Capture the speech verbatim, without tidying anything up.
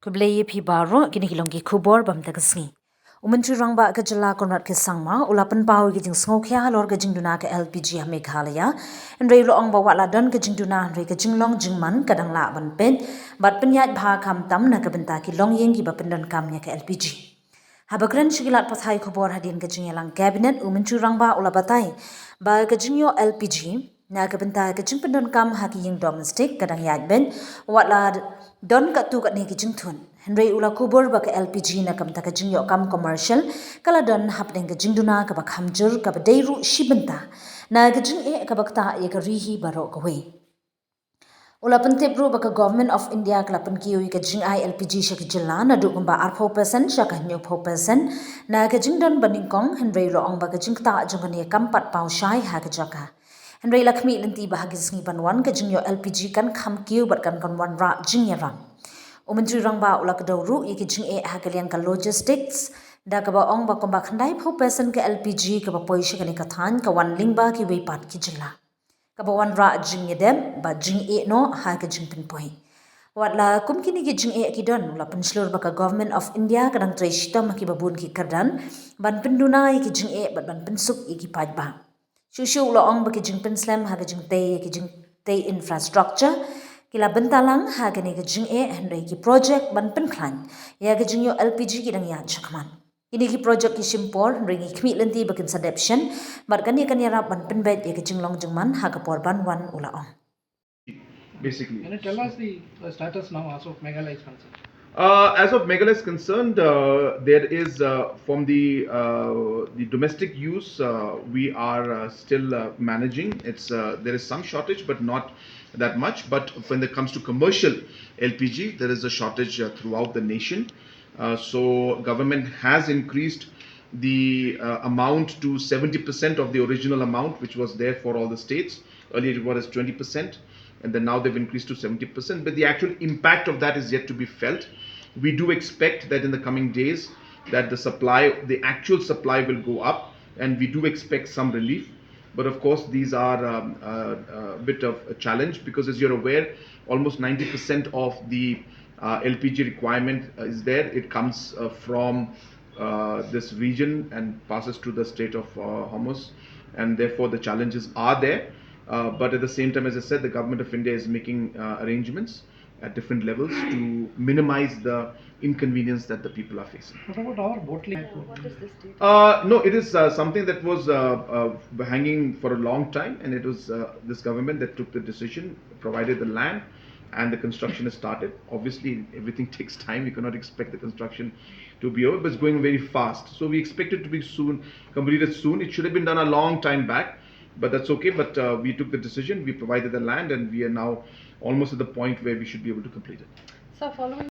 Khublei ïa phi baroh, kine ki long ki khubor ba mynta ka sngi. U Myntri Rangbah ka jylla Conrad K Sangma u la pynpaw ïa ki jingsngewkhia halor ka jingduna ka L P G ha Meghalaya. Hynrei u la ong ba wat la don ka jingduna hynrei ka jinglong jingman ka dang lah ban peit bad pynïaid bha khamtam na ka bynta ki longïing kiba pyndonkam ïa ka L P G. Haba kren sha ki lad pathai khubor hadien ka jingïalang Cabinet, u Myntri Rangbah u la batai ba ka jingïoh L P G na ka bynta ka jingpyndonkam ha ki ïing domestic ka dang ïaid beit, wat la don katto katne ki jingthut. Hynrei u la kubur ba ka L P G na ka bynta ka jingïoh kam commercial ka la don hapdeng ka jingduna kaba kham jur, kaba dei ruh shi bynta na ka jingeh kaba ktah ïa ka ri hi baroh kawei. U la pyntip ruh ba ka Government of India ka la pynkiew ïa ka jingai L P G sha ka jylla naduh kumba arphew percent sha ka hynñiewphew percent na ka jingdon ba nyngkong, hynrei u la ong ba ka jingktah jong kane kam pat paw shai ha ka jaka. Hynrei la khmih lynti ba ha ki sngi ban wan ka jingïoh L P G kan kham kiew bad kan, kan wanrah jingïarap. U Myntri Rangbah u la kdew ruh ïa ka jingeh ha ka liang ka logistics da kaba ong ba kumba khyndaiphew percent ka L P G kaba poi sha kane ka thaiñ ka wan lyngba kiwei pat ki jylla, kaba wanrah jingïadep bad jingeh noh ha ka jingpynpoi. Wat la kum kine ki jingeh ki don, u la pynshlur ba ka Government of India ka dang trei shitom ha kiba bun ki kyrdan ban pynduna ïa ki jingeh bad ban pynsuk ïa ki paidbah. Shuh shuh u la ong ba ki jingpynslem ha ka jingtei, ki jingtei infrastructure ki la bynta lang ha kane ka jingeh, hynrei ki project ban pynkhlaiñ ïa ka jingïoh L P G ki dang ïaid shakhmat. Kine ki project ki shim por, hynrei ngi khmih lynti ba kin sa dep shen bad kane kan ïarap ban pynbeit ïa ka jinglong jingman ha ka por ban wan, u la ong. Basically. Can you tell us the uh, status now as of Meghalaya is concerned? Uh, as of Meghalaya is concerned, uh, there is uh, from the uh, the domestic use uh, we are uh, still uh, managing. It's uh, there is some shortage, but not that much. But when it comes to commercial L P G, there is a shortage uh, throughout the nation. Uh, so government has increased the uh, amount to seventy percent of the original amount which was there for all the states. Earlier it was twenty percent, and then now they've increased to seventy percent. But the actual impact of that is yet to be felt. We do expect that in the coming days that the supply, the actual supply will go up, and we do expect some relief. But of course, these are um, uh, a bit of a challenge because, as you're aware, almost ninety percent of the uh, L P G requirement is there. It comes uh, from uh, this region and passes to the Strait of uh, Hormuz, and therefore the challenges are there. Uh, but at the same time, as I said, the government of India is making uh, arrangements at different levels to minimize the inconvenience that the people are facing. What about our bottling? Uh, no, it is uh, something that was uh, uh, hanging for a long time, and it was uh, this government that took the decision, provided the land, and the construction has started. Obviously, everything takes time. You cannot expect the construction to be over, but it's going very fast. So we expect it to be soon completed soon. It should have been done a long time back, but that's okay. But uh, we took the decision, we provided the land, and we are now almost at the point where we should be able to complete it. So following